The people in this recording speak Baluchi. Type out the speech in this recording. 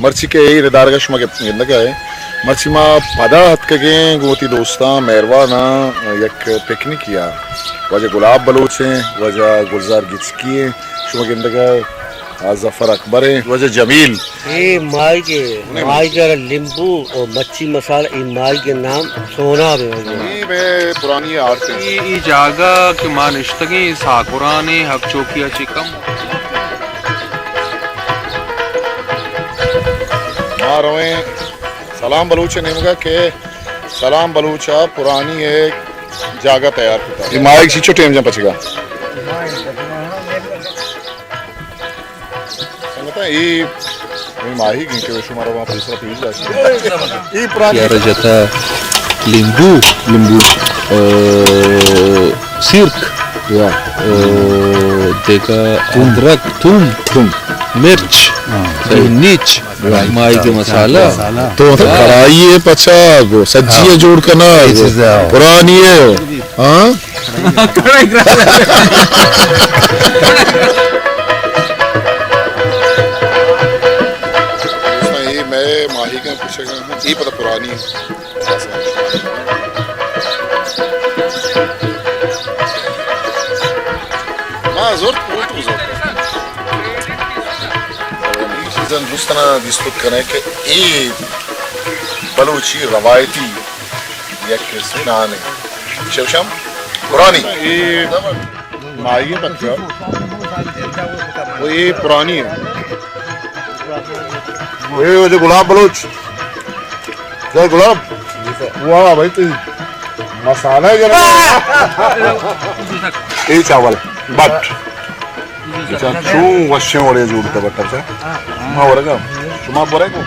مرچی کہ اے ردارگ ءَ شما گندگ ءَ ئے، مرچی ما پدا اتکگیں گوں وتی دوستاں، مہرواناں یک پکنکی ءَ۔ واجہ گلاب بلوچ ایں، واجہ گلزار گچکی ایں، شما گندگ ءَ ئے، آ ظفر اکبر ایں، واجہ جمیل۔ اے ماہیگ ءَ، ماہیگ ءَ را لیمبو اور مچھی مسالہ، اے ماہیگ ءِ نام سوناب ایں۔ اے مئے پرانی آرت ایں۔ اے، اے جاگہ کہ ما نشتگیں، ساکران ایں، حق چوکی ءَ چہ کم۔ ما رویں سلام بلوچ ءِ نیمگ ءَ کہ سلام بلوچ ءَ پرانی ءِ جاگہ تیار کتا۔ اے ماہیگ چیچو ٹیم جن پچگا؟ سنگتاں، اے، اے ماہیگ ایں کہ شمارا وہاں پیسرا پیش داشت۔ اے پرانی یار جتا لیمبو، لیمبو، او، سیرک، یا۔ او، دیگا ادرک، توم، توم، مرچ، ہاں۔ نیچ، ماہیگ ءِ مسالہ۔ تو تو کڑائی ءَ پچا گو، سجی ءَ جوڑ کنا، اے چیز ءَ۔ پرانی ءَ۔ ہاں؟ اے مئے ماہیگ ایں پچگا، اے پدا پرانی۔ ما زرت، بوت زرت۔ اے چیزاں دوستاں دست کت کنے کہ اے بلوچی روایتی یک قسمے نان ایں۔ چوشم پرانی۔ اے ماہیگ ءِ پچا۔ او اے پرانی ایں۔ اے واجہ گلاب بلوچ۔ جے گلاب۔ واہ بھائی، تو مسالہ ہے جناب۔ اے چاول بٹ۔ اچھا، چون وشیں وڑے جوڑ کتا بٹ، اچھا۔ ما ورگا، شما برے کو۔